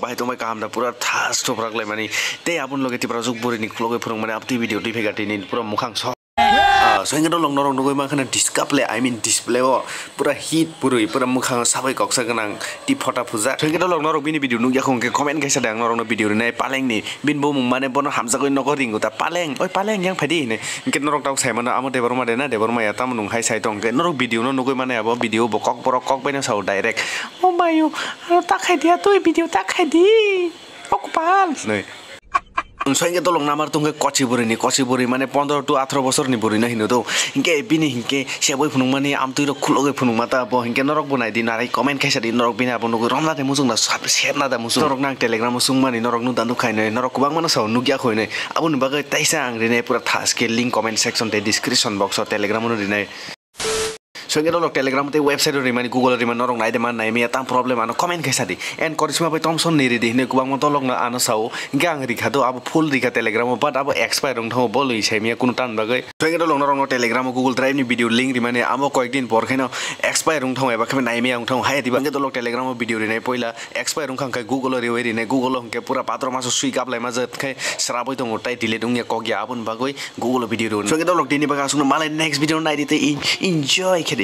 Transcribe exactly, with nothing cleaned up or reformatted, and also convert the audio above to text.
Bahai tongbai kaham da pura thas thoprak lai mani. Tei aboni loge tipra juk buri ni khulogwi phwrwng mani aboni video twi phega tini pura mukhang so. Ah, so hingke dolok norok nugwi mankha na display, I mean display o pura hit purwi pura mukhang sabai koksa gwnang tei phota phujak. So hingke dolok norok bini video nugya khong khe comment kaisa de ang norok no video rinai paleng ni. Bini bumung mane bono hamjagwi nogo ringo ta paleng, oi paleng yang phaidi hinwi. Hingke norok tabuk sai mano amo Debbarma de na Debbarma ya tamo nung hai sai tong khe norok video no nugwi mane abo video bo kok borok kok bai no sao direct. O mayu, ano ta khai di, atwi video ta khai di. O kopal. Hinwi. Soi hingke dolok namar tong khe kochi bwrwi ni, kochi bwrwi mane pondro to atharo bosor ni bwrwi no hino do. Hingke bini hingke seboi phunukmani amtwi rok khulogwi phunukma ta bo hingke norok bo nai di narai comment kaisa di norok bini abo nugwi romna de muchung na sat-, serna da muchung. Norok nang Telegram o sung mani norok nu da nuk khai noi, norok kwbangma no sao nukya khoi noi. Aboni bagwi taisa ang rinai pura thas khe link comment section tei description box o Telegram no rinai. Soi hingke norok Telegram tei website o rimani Google o rimani norok nai de man nai maya tam problem ano comment kaisa di. En Korisma bai Thompson ni ridi hinwi kwbangma dolok no ano sao. Hingke ang rikha do abo full rikha Telegram o but abo expire wng thango bo lwi sai maya kunu tan bagwi. Soi hingke dolok norok no Telegram o Google Drive ni video link rimani amo koyek din por khe no expire wng thango eba khe nai maya wng thango hai diba. Hingke dolok Telegram o video rinai poila expire wngkha hingke Google o riwi rinai Google o hingke pura patro maso sui kaplai ma jat khe srabwi tongo tai delete wngya kokya aboni bagwi Google o video rw. So hingke dolok tini bagwi aswkno malai next video naidi tei en-, enjoy khe di.